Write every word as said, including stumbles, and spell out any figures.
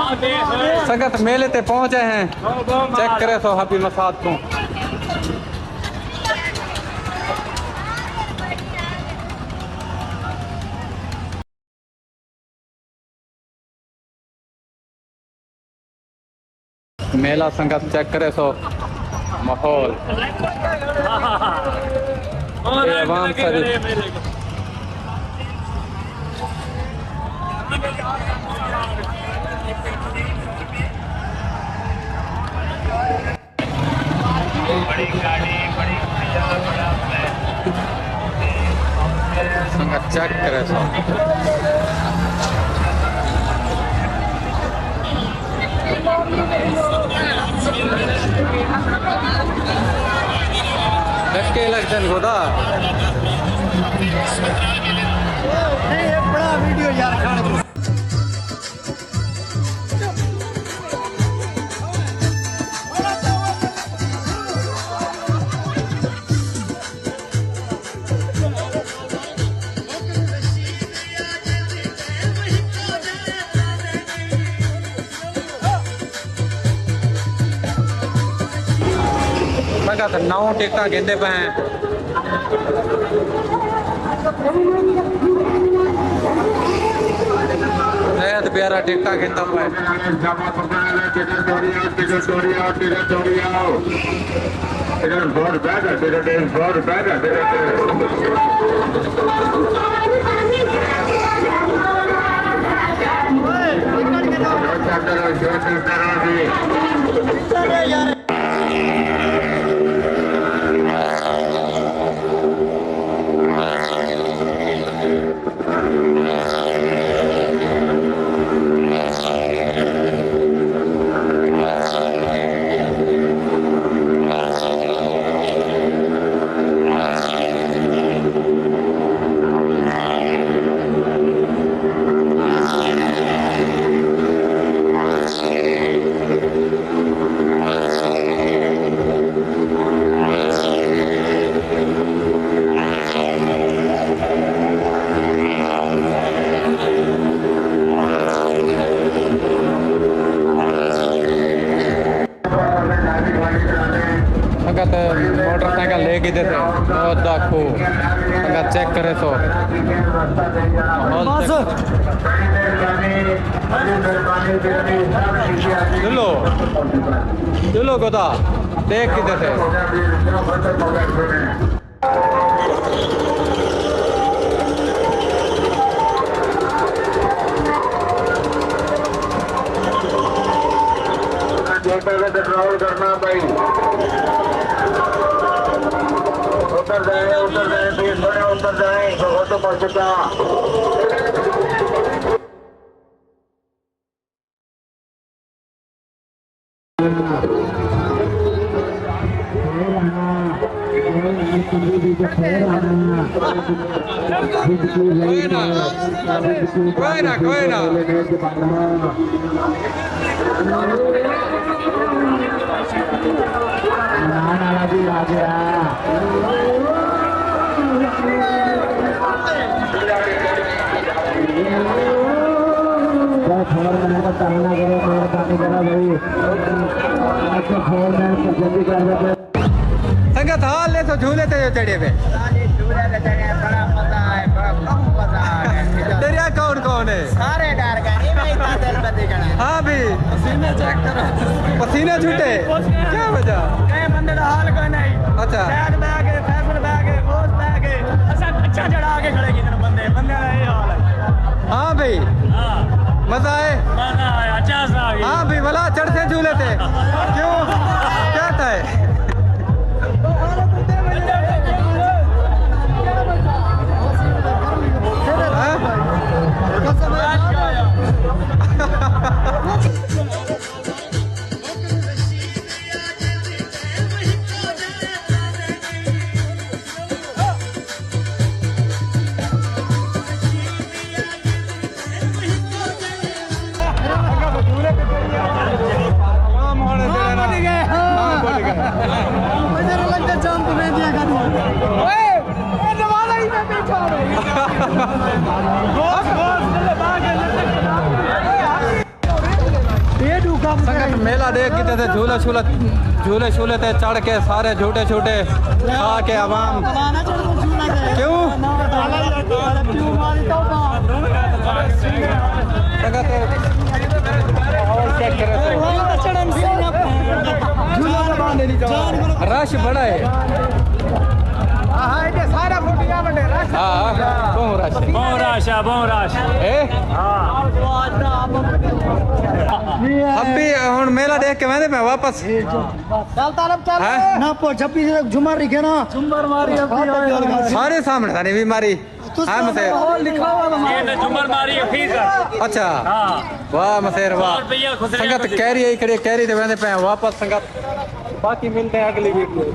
سنگت میلے تے پہنچ آئے ہیں، چیک کرے سو حبی مسات کو۔ میلہ سنگت چیک کرے سو ماحول۔ اے عوام ساری۔ سنگت چیک کرے سو۔ ڈھکے لڳدن خدا۔ نہیں، یہ بڑا ویڈیو یار، کھانے کو۔ سنگت نو ٹکٹاں گھندے پئے ہیں۔ زید پیارا ٹکٹاں گھندا پئے۔ ٹکٹ چوری آؤ، ٹکٹ چوری آؤ، ٹکٹ چوری آؤ۔ ٹکٹ بہت بہتر، ٹکٹ بہت بہتر، ٹکٹ۔ شور چلتا رہو، شور چلتا رہو جی۔ سنگت موٹر سائیکل لے گھدے تھے، موت دا کھوہ۔ سنگت چیک کرے سو۔ ماحول بس۔ چیک۔ چلو، چلو گدا، دیکھ گھدے تھے۔ چھوٹا سا کنٹرول کرنا بھائی۔ اتر جائیں، اتر جائیں، پلیز تھوڑا اتر جائیں، بہت اوپر چکا۔ کوئی نہ، کوئی نہ۔ فور مین کو تنگ نہ کرو، مہربانی کرو بھائی۔ اچھا، فور مین کو جلدی کر دو۔ سنگت حال لے تو جھولے تے جو چڑھے وے۔ سارے جھولے تے چڑھے، بڑا مزہ آئے، بڑا بہت مزہ آ گیا۔ دریا کون کون ہے؟ سارے ڈر گئے، نہیں میں اتنا دل بدی کھڑا ہے۔ ہاں بھی۔ پسینے چیک کرو۔ پسینے چھٹے؟ کیا وجہ؟ کہیں بندے دا حال کوئی نہیں۔ اچھا۔ سید بہ گئے، فیصل بہ گئے، غوث بہ گئے۔ اساں اچھا چڑھا کے کھڑے کیتے نے بندے، بندے دا یہ حال ہے۔ ہاں بھائی۔ ہاں۔ مزہ آئے؟ مزہ آیا، اچھا سا آ گیا۔ ہاں بھائی، بھلا چڑھتے جھولے تے۔ کیوں؟ کیا تھا ہے؟ ہاں؟ عوام ہاں، بھل گئے، ہاں۔ ہاں، بھل گئے۔ مجھے لگتا جمپ میں دیا کر۔ اوئے، اے نواز علی میں بیٹھا ہوں۔ بس، بس، چلے، باہر گئے، لگتے۔ سنگت میلہ ݙیکھ کیتے تے جھولے شولے، جھولے شولے تے چڑھ کے سارے جھوٹے شوٹے کھا کے عوام۔ کیوں؟ سنگت ماحول چیک کرے تو رش بڑا ہے۔ ہاں، بہوں رش ہے۔ بہوں رش ہے، بہوں رش۔ اے؟ ہاں۔ ابھی ہن میلہ ݙیکھ کے ویندے پئے واپس۔ چل طالب چل۔ ہیں؟ نہ پو جھپی سے جمر رکھے نا۔ جمر ماری ابھی۔ سارے سامنے تھا نہیں بھی ماری۔ ہاں مسیر۔ یہ تو جمر ماری حفیظ ہے۔ اچھا۔ ہاں۔ واہ مسیر واہ۔ سو روپیہ خسرے سنگت کو۔ کہہ رہی ہے، کھڑے کہہ رہی تے ویندے پئے واپس سنگت۔ باقی ملتے ہیں اگلی ویڈیو۔